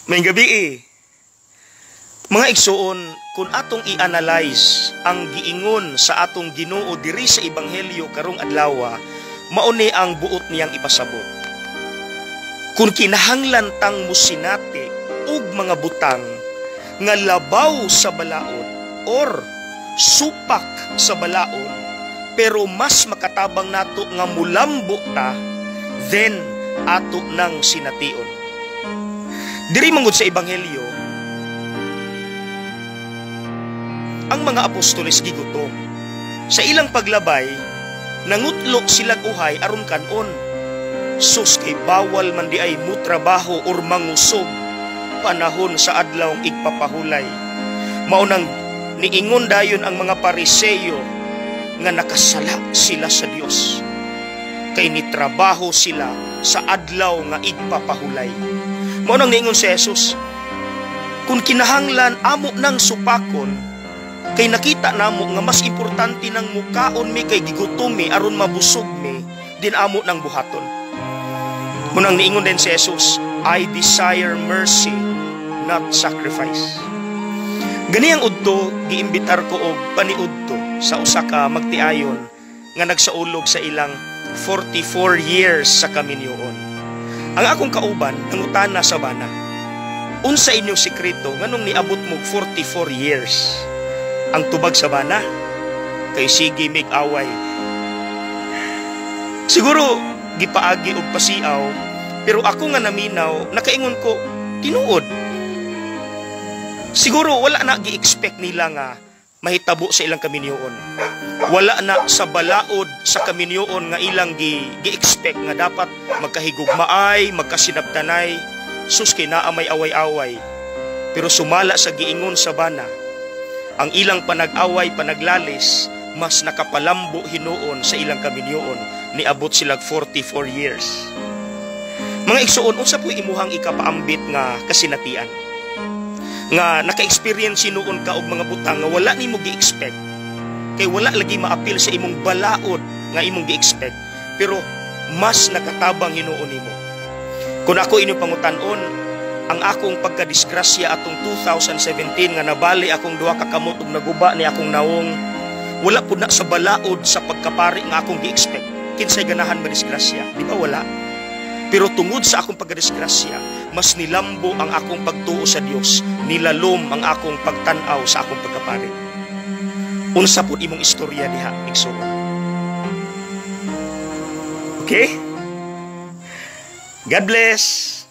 Maayong gabii. Mga igsuon, kung atong i-analyze ang giingon sa atong Ginoo diri sa Ebanghelyo karong adlaw, mao ni ang buot niyang ipasabot. Kung kinahanglan tang musinati og mga butang nga labaw sa balaod or supak sa balaod, pero mas makatabang nato nga mulambo ta, then ato nang sination. Diri mangud sa Ebanghelyo, ang mga apostoles gigutom. Sa ilang paglabay, nangutlo silag uhay aron kanon. Sus, kay bawal man di ay mutrabaho or mangusog panahon sa adlaw igpapahulay. Mao nang niingon dayon ang mga Pariseyo nga nakasala sila sa Dios kay nitrabaho sila sa adlaw nga igpapahulay. Mao nang niingon si Jesus, kung kinahanglan amo nang supakon kay nakita namo nga mas importante nang mukaon mi kay gigutom mi aron mabusog mi, din amo nang buhaton. Mao nang niingon din si Jesus, "I desire mercy, not sacrifice." Ganiyang udto, giimbitar ko og paniudto sa usa ka magtiayon nga nagsaulog sa ilang 44 years sa kaminyoon. Ang akong kauban nangutana sa bana, "Unsa inyong sekreto nganong niabot mo 44 years?" Ang tubag sa bana, "Kay sige mig away." Siguro gipaagi og pasiaw, pero ako nga naminaw, nakaingon ko, "Tinuod." Siguro wala na gi-expect nila nga mahitabo sa ilang kaminyoon. Wala na sa balaod sa kaminyoon nga ilang gi-expect nga dapat magkahigugmaay, magkasinabtanay. Sus, kay naa may away-away. Pero sumala sa giingon sa bana, ang ilang panag-away, panaglalis, mas nakapalambo hinuon sa ilang kaminyoon. Niabot sila 44 years. Mga igsuon, unsa po imuhang ikapaambit nga kasinatian? Nga naka-experience hinuon ka og mga butang nga wala nimo gi-expect. Kay wala lagi maapil sa imong balaod nga imong gi-expect. Pero mas nakatabang hinuon nimo. Kung ako inyong pangutan-on, ang akong pagkadisgrasya atong 2017 nga nabali akong duha ka kamot ug naguba ni akong nawong, wala pud na sa balaod sa pagkapari nga akong gi-expect. Kinsay ganahan madisgrasya? Di ba wala? Pero tungod sa akong pagkadisgrasya, mas nilambo ang akong pagtuo sa Dios, nilalom ang akong pagtan-aw sa akong pagkapari. Unsa pud imong istorya diha, igsuon? Okay? God bless.